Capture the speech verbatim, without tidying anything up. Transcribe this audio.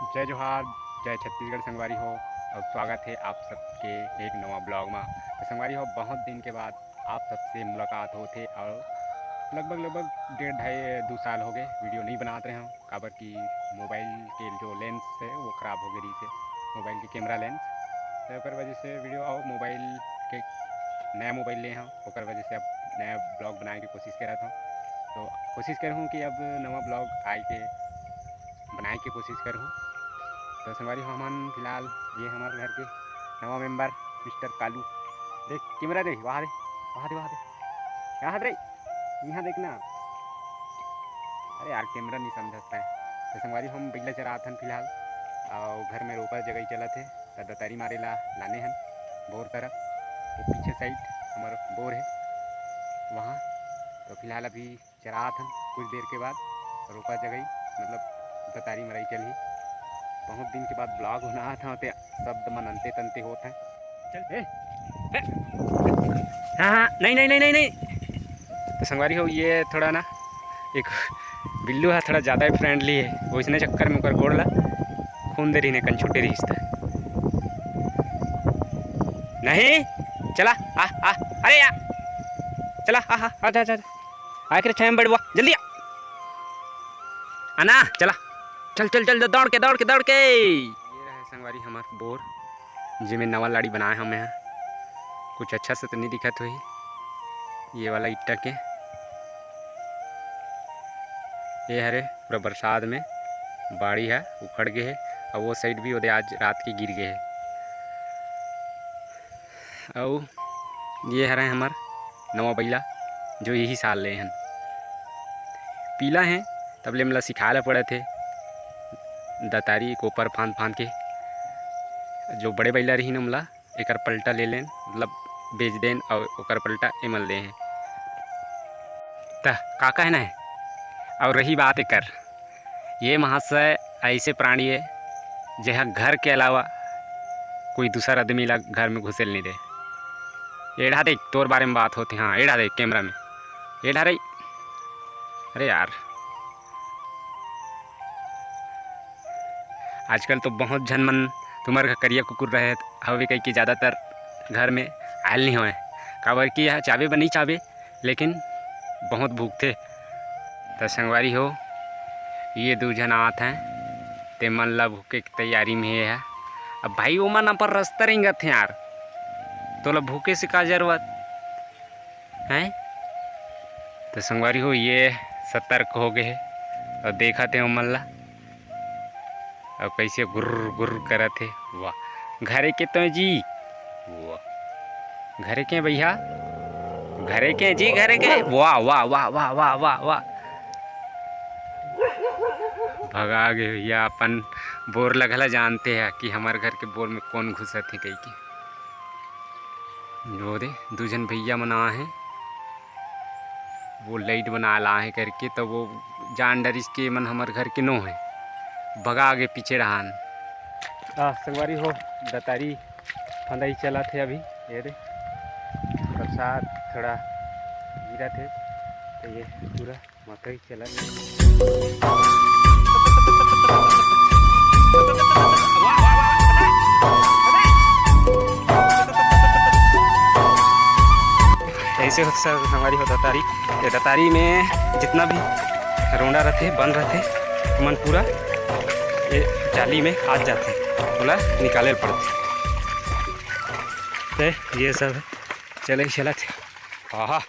जय जोहार, जय छत्तीसगढ़ संगवारी हो, और स्वागत है आप सबके एक नवा ब्लॉग में। तो संगवारी हो, बहुत दिन के बाद आप सबसे मुलाकात होत हे और लगभग, लगभग डेढ़, ढाई, दो साल हो गए वीडियो नहीं बनात रहे हूँ, काबर कि मोबाइल के जो लेंस है वो ख़राब हो गए रहिस हे, मोबाइल के कैमरा लेंस। तो ओकर वजह से वीडियो और मोबाइल के नया मोबाइल ले हूँ, ओकर वजह से अब नया ब्लॉग बनाए के कोशिश करत हूँ। तो कोशिश करहूँ कि अब नवा ब्लॉग आए के बनाए के कोशिश करहूँ। तो संगवारी हो, हमन फिलहाल ये हमारे घर के नवा मेंबर मिस्टर कालू, देख कैमरा दे, वहाँ दे, वहाँ दे, वहाँ दे, यहाँ दे, यहाँ देखना। अरे यार, कैमरा नहीं समझता है। तो संगवारी, हम बइला चरात हन फिलहाल, और घर में रोपा जगई चलत हे, त दतारी मारे ला लाने हन बोर तरफ, वो पीछे साइड हमारा बोर है वहाँ। तो फिलहाल अभी चरात हन, कुछ देर के बाद रोपा जगई, मतलब दतारी मरई चलही। बहुत दिन के बाद ब्लॉग बनात हन, ते शब्द मन अंते तंते होत हैं। चल, ए, ए। हाँ, हाँ, नहीं, नहीं, नहीं, नहीं, नहीं। तो संगवारी हो, ये थोड़ा ना, एक बिल्लू है, थोड़ा ज़्यादा ही फ्रेंडली है, वो इसने चक्कर में ओकर गोड़ ला खून दे रही ने, कन छूटे रही इसका। नहीं, चला, आ, आ, अरे या, चला, आ, आ, आ, जा, जा, जा। आखिर टाइम बढ़वा, जल्दी आ। आना, चला। चल, चल, चल, दौड़ के, दौड़ के, दौड़ के। ये रहे संगवारी हमार बोर, जेमे नवा लाड़ी बनाए हमें हैं। कुछ अच्छा से तो नहीं दिखत होही, ये वाला ईटा के। ये हरे पूरा बरसात में बाड़ी है, उखड़ गए है, और वो साइड भी ओदे आज रात के गिर गए है। अउ ये हरे हमर नवा बइला, जो यही साल ले हन। पीला हे, तब ले हमला सिखाए ला पड़त हे। दतारी कोपर फांद फांद के, जो बड़े बइला रहिन, हमला एकर पलटा ले लेन, मतलब बेच देन, अउ ओकर पलटा एमन ले हे। त का कहना हे? अउ रही बात एकर, ये महाशय ऐसे प्राणी है, जेहा घर के अलावा कोई दूसर आदमी ला घर में घुसे ल नहीं दे। एढ़ा देख, तोर बारे में बात होते, हाँ, एढ़ा देख कैमरा में, एढ़ा रे। अरे यार, आजकल तो बहुत झन मन तुम्हर घर करिया कुकुर रहे हवे कहिके ज़्यादातर घर में आयल नहीं होए, काबर कि यह चाबे ब नहीं चाबे, लेकिन बहुत भूखथे। त संगवारी हो, ये दू झन आत हैं, ते मन ला भूखे के तैयारी में हे। अब भाई, ओमन अपन रस्ता रेंगत हैं यार, तोला भूखे से का जरूरत है? त संगवारी हो, ये सतर्क हो गए हे और देखत हे ओमन ला। अब कैसे गुर्र गुर्र करत हे। वाह, घरे के तो जी, वाह, घरे के भैया, घरे के जी, घरे के। वाह, वाह, वाह, वाह, वाह, वाह, वाह। भगा गे भैया, अपन बोर लगला जानते हैं कि हमारे घर के बोर में कौन घुसत हे कहिके। जो दे, दू झन भैया मन आ हे, वो लाइट बना ला हे करके, तो वो जान डरिस के मन हमर घर के नो हे, भगा गे पीछे डहान। आ, संगवारी हो, दतारी फंदाई चलत हे अभी, ये दे, बरसात थोड़ा गिरत हे, तो ये पूरा मकई चलत हे। ऐसे होत सर हमारी हो दतारी, ये दतारी में जितना भी रोंडा रहते, बन रहते, मन पूरा ये जाली में आ जाते, बोला निकाले पड़ते। ते ये सब चले चलत। आहा।